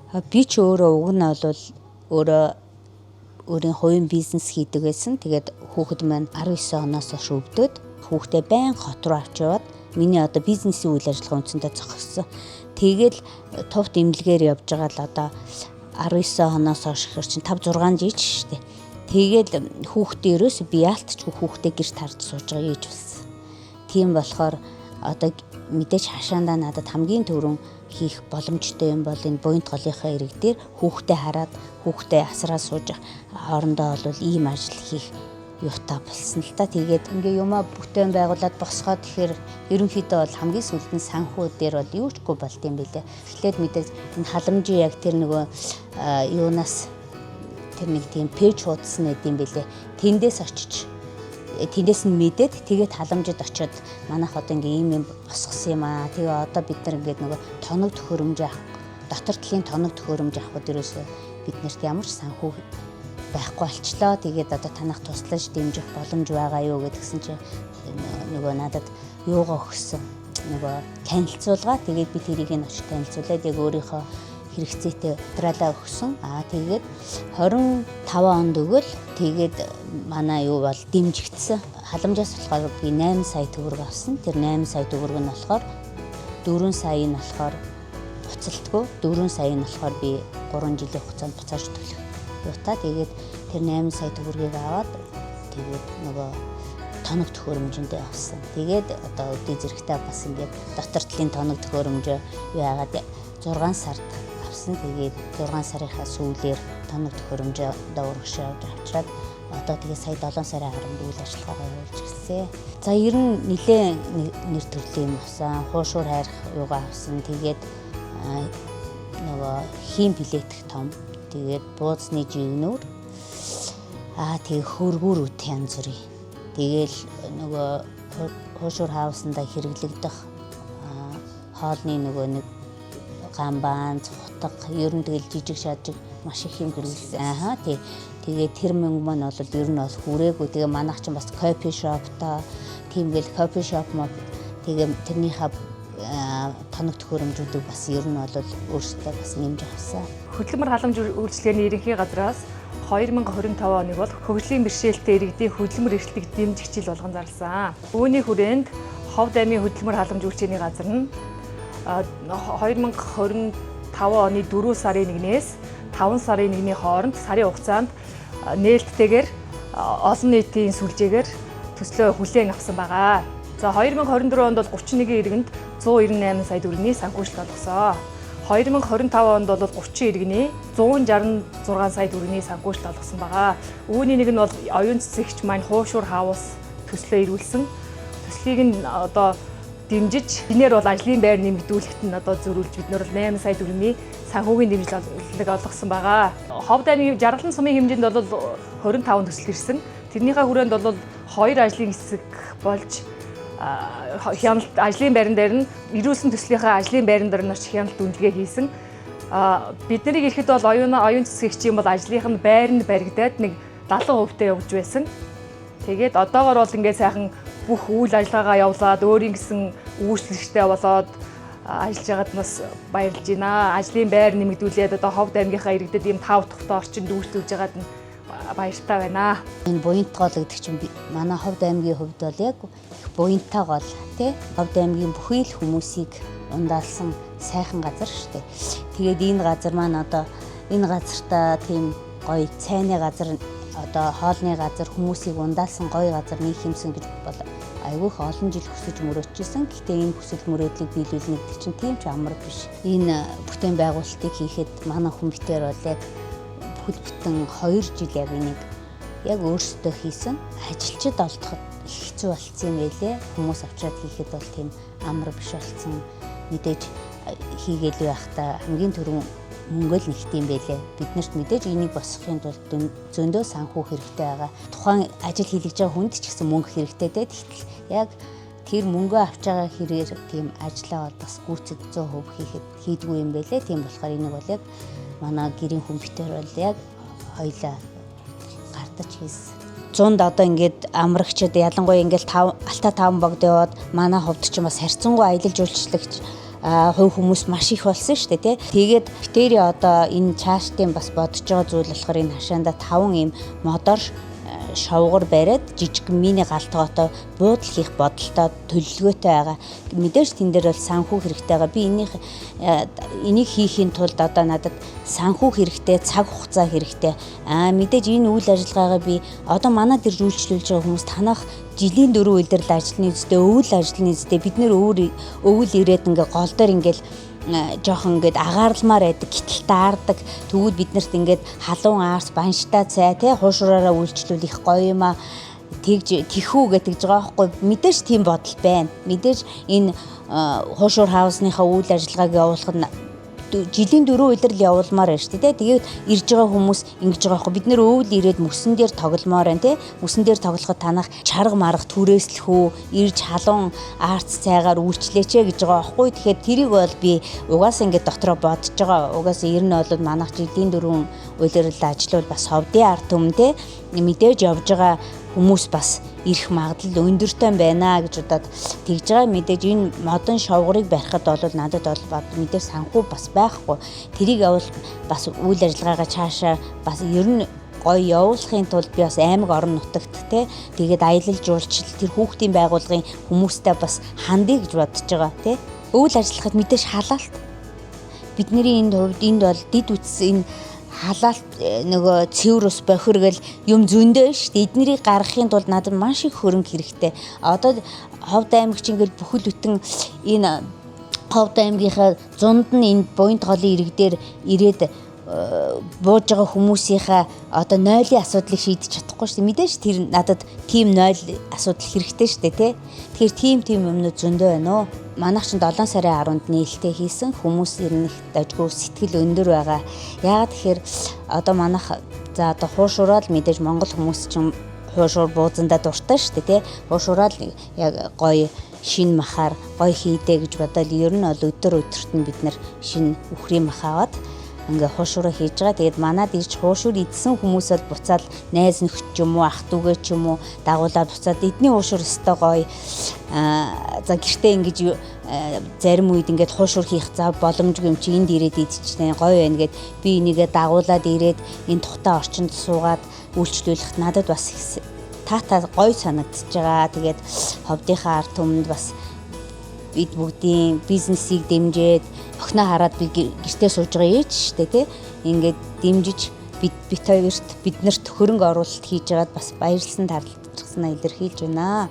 Би ч өөрөө уг нь бол өөрөө өөрийн хувийн бизнес хийдэг байсан. Тэгээд хүүхэд маань 19 оноос хойш өвдөд хүүхдээ байн хот руу авч яваад миний одоо бизнесийн үйл ажиллагаа үндсэндээ зогссон. Тэгэл тувт эмнэлгээр явж байгаа л одоо 19 оноос хойш гэхэр чинь 5 6 жил шүү дээ. Тэгэл хүүхдээ ерөөс би яалтчгүй хүүхдээ гэрт харж сууж байгаа ээж болсон. Тийм болохоор одоо мэдээж хашаандаа надад хамгийн түрүүн хийх боломжтой юм бол энэ буянт голынхаа ирэг дээр хүүхдээ хараад хүүхдээ асраа сууж хоорондоо бол ийм ажил хийх юутай болсон л та. Тэгээд ингээ юмаа бүтээн байгуулад босгоод тэгэхээр ерөнхийдөө бол хамгийн сүүлд нь санхүү дээр бол юу ч гүй болд юм билээ. Эхлээд мэдээж энэ халамжийн яг тэр нөгөө юунаас тэр нэг тийм пэйж хуудас нэт юм билээ. Тэндээс очиж тэндээс нь мэдээд тэгээд халамжид очиод манайх одоо ингээ ийм юм босгосон юм аа. Тэгээ одоо бид нар ингээд нөгөө тоног төхөөрөмж авах, дотор талын тоног төхөөрөмж авахд ерөөсөө биднэрт ямар ч санхүү байхгүй болчлоо. Тэгээд одоо танах туслаж дэмжих боломж байгаа юу гэдгсэн чинь нөгөө надад юугаа өгсөн. Нөгөө танилцуулга. Тэгээд би тэрийг нь очиж танилцуулаад яг өөрийнхөө хэрэгцээтэй материалаа өгсөн. Аа тэгээд 25 онд өгөөл тэгээд манай юу бол дэмжигдсэн. Халамжаас болохоор би 8 сая төгрөг авсан. Тэр 8 сая төгрөг нь болохоор 4 сая нь болохоор буцалтгүй, 4 сая нь болохоор би 3 жилийн хугацаанд буцааж төлөх юутай. Тэгээд тэр 8 сая төгрөгийг аваад тэгээд нөгөө тоног төхөөрөмжөндөө авсан. Тэгээд одоо өдий зэрэгтэй бас ингээд дотор талын тоног төхөөрөмжөө юу яагаад 6 сард авсан. Тэгээд 6 сарынхаа сүүлээр тоног төхөөрөмжөө урагшаа авч авчраад одоо тэгээ сая 7 сарын 10-нд үйл ажиллагаагаа явуулж эхэлсэн. За ер нь нэлээд нэр төрлийн юм авсан. Хуушуур хайрах юугаа авсан. Тэгээд нөгөө хийм плетэх том. Тэгээд бууцны жигнүүр. Аа тэгээ хөргүүр үт янз бүрийн. Тэгээл нөгөө хуушуур хаусандаа хэрэглэгдэх хоолны нөгөө нэг гамбаан, цухтаг, ер нь тэгэл жижиг шажиг маш их юм хэрэглэсэн. Аа тий. Тэгээд тэр мөнгө маань бол ер нь бол хүрээгүй. Тэгээ манайх чинь бас кофе шоптой тийм гэл кофе шоп мод тэгээ тэрнийхээ тоног төхөөрөмжүүдийг бас ер нь бол өөрсдөө бас нэмж авсан. Хөдөлмөр халамж үйлчилгээний ерөнхий газраас 2025 оныг бол хөгжлийн бэрхшээлтэй иргэдийн хөдөлмөр эрхлэлийг дэмжих жил болгон зарласан. Үүний хүрээнд Ховд аймгийн хөдөлмөр халамж үйлчилгээний газар нь 2025 оны 4 сарын 1-ээс 5 сарын 1-ний хооронд сарын хугацаанд нээлттэйгээр олон нийтийн сүлжээгээр төслөө хүлээн авсан байгаа. За 2024 онд бол 31 иргэнд 198 сая төгрөгийн санхүүжилт олгосон. 2025 онд бол 30 иргэний 166 сая төгрөгийн санхүүжилт олгосон байгаа. Үүний нэг нь бол оюун цэцэгч маань хуушуур хаус төслөө ирүүлсэн. Төслийг нь одоо дэмжиж, энээр бол ажлын байр нэмэгдүүлэхэд нь одоо зөрүүлж бид нар 8 сая төгрөгийн санхүүгийн дэмжлэг олгосон байгаа. Ховд аймгийн Жаргалан сумын хэмжээнд бол 25 төсөл ирсэн. Тэрнийхээ хүрээнд бол 2 ажлын хэсэг болж хяналт ажлын байран дээр нь ирүүлсэн төслийнхээ ажлын байран дээр нь очиж хяналт үнэлгээ хийсэн. Бид нарыг ирэхэд бол оюун цэцгэгчийн бол ажлынх нь байранд баригдаад нэг 70% таа явж байсан. Тэгээд одоогор бол ингээд сайхан бүх үйл ажиллагаагаа явуулаад өөрийн гэсэн үйлчлэгчтэй болоод ажиллаж байгаад бас баярлж байна. Ажлын байр нэмэгдүүлээд одоо Ховд аймгийнхаа иргэдэд ийм тав тухтай орчинд үйлчлүүлж байгаад нь баяртай байна. Энэ буянт гол гэдэг чинь манай Ховд аймгийн хувьд бол яг их буянтай гол тий. Ховд аймгийн бүхий л хүмүүсийг ундаалсан сайхан газар шүү дээ. Тэгээд энэ газар маань одоо энэ газартаа тийм гоё цайны газар одоо хоолны газар хүмүүсийг ундаалсан гоё газар нэг юмсан гэж бол айгүй их олон жил хүсэж мөрөөдчихсэн. Гэхдээ энэ хүсэл мөрөөдлийг биелүүлнэ гэдэг чинь тийм ч амар биш. Энэ бүтээн байгуулалтыг хийхэд манай хүн битээр бол яг бүхэл бүтэн 2 жил яг энийг яг өөрсдөө хийсэн. Ажилчид олдоход их хэцүү болцсон юм байлээ. Хүмүүс авчираад хийхэд бол тийм амар биш болцсон. Мэдээж хийгээл байхдаа хамгийн түрүүн мөнгө л нэгт юм байлээ. Биднэрт мэдээж энийг босгохын тулд зөндөө санхүү хэрэгтэй байгаа. Тухайн ажил хийлгэж байгаа хүнд ч гэсэн мөнгө хэрэгтэй дээ. Тэгтэл яг тэр мөнгөө авч байгаа хэрээр тийм ажлаа бол бас гүйцэд 100% хийхэд хийдгүй юм байлээ. Тийм болохоор энийг бол яг манай гэрийн хүн битэр бол яг хоёлаа гардаж хийсэн. Зунд одоо ингээд амрагчид ялангуяа ингээд алтаа таван богд яваад манай хувьд ч бас харьцангуй аялал жуулчлагч Хувь хүмүүс маш их болсон шүү дээ, тий. Тэгээд битэрийн одоо энэ чаштын бас бодож байгаа зүйл болохоор энэ хашаанда 5 ийм модоор шовгор бариад жижиг мини галтгоотой буудал хийх бодолтой, төлөвлөгөөтэй байгаа. Мэдээж тэн дээр бол санхүү хэрэгтэй байгаа. Би энийг хийхийн тулд одоо надад санхүү хэрэгтэй, цаг хугацаа хэрэгтэй. Мэдээж энэ үйл ажиллагаагаа би одоо манад ирж үйлчлүүлж байгаа хүмүүс танах жилийн 4 улирал ажилланы үстэй, өвөл ажилланы үстэй, бид нэр өвөл ирээд ингээ гол дээр ингээл жоохон ингээд агаарламаар байдаг, гэтэл таардаг. Тэгвэл бид нарт ингээд халуун аарс, банштай цай, тий, хуушураараа үйлчлүүл их гоё юм а, тэгж тэхүү гэдэг байгаа байхгүй. Мэдээж тийм бодол байна. Мэдээж энэ хуушур хаусныхаа үйл ажиллагааг явуулахад жилийн 4 улирал явуулмаар байна шүү дээ. Тэгээд ирж байгаа хүмүүс ингэж байгаа байхгүй. Бид нэр өвөл ирээд мөсөн дээр тогломоор байна, тий. Мөсөн дээр тоглоход танах чарга марга түрээслэх үү, ирж халуун аарц цайгаар үйлчлээч гэж байгаа байхгүй. Тэгэхээр тэрийг бол би угаасаа ингэж дотроо бодож байгаа. Угаасаа ер нь бол манайх жилийн 4 улирал ажиллавал бас ховдын ард түмэн, тий. Мэдээж явж байгаа хүмүүс бас ирэх магадлал өндөртэй байна гэж удаад тэгж байгаа. Мэдээж энэ модон шовгорыг барихад бол надад бол мэдээж санхүү бас байхгүй. Тэрийг явуул бас үйл ажиллагаагаа цаашаа бас ер нь гоё явуулахын тулд би бас аймаг орон нутагт, те, тэгээд аялал жуулчлал, тэр хүүхдийн байгууллагын хүмүүстэй бас хандъя гэж бодож байгаа, те. Үйл ажиллахад мэдээж халаалт, бидний энд хувьд энд бол дид үтс энэ халаалт, нөгөө цэвэр ус бохир гэл юм зөндөө шүү дээ. Эднэрийг гаргахын тулд надад маш их хөрөнгө хэрэгтэй. Одоо Ховд аймагч ингээл бүхэл бүтэн энэ Ховд аймгийнхаа зунд нь энэ буянт голын ирэг дээр ирээд бууж байгаа хүмүүсийнхаа одоо нойлын асуудлыг шийдэж чадахгүй шүү дээ. Мэдээж тэр надад тийм нойл асуудал хэрэгтэй шүү дээ, тий. Тэгэхээр тийм юмнууд зөндөө байна уу? Манайх чинь 7 сарын 10-нд нээлттэй хийсэн, хүмүүс ер нь их дажгүй, сэтгэл өндөр байгаа. Яагаад тэгэхээр одоо манайх за одоо хуушураад мэдээж Монгол хүмүүс чинь хуушуур буузандаа дуртай шүү дээ, тий. Хуушураад яг гоё шинэ махаар гоё хийдэ гэж бодоод ер нь бол өдөр өдөрт нь бид нар шинэ үхрийн мах аваад ингээ хуушураа хийж байгаа. Тэгээд манад ирж хуушуур идсэн хүмүүс бол буцаал найз нөхөд ч юм уу, ах дүүгээ ч юм уу дагуулаад буцаад эдний хуушуур өстой гоё. За гэртээ ингэж зарим үед ингээд хуушуур хийх зав боломжгүй юм чи энд ирээд идчихнэ гоё байна гэд би энийгээ дагуулад ирээд энэ тухтай орчинд суугаад үйлчлүүлэхэд надад бас их таатай гоё санагдчихж байгаа. Тэгээд ховдынхаа ард түмэнд бас бид бүгдийн бизнесийг дэмжиж, охиноо хараад би гэртээ сууж байгаа ээж шүү дээ, тий. Ингээд дэмжиж бид хоёрт биднэрт хөрөнгө оруулалт хийж байгаад бас баярлсан тарлагдчихснаа илэрхийлж байна.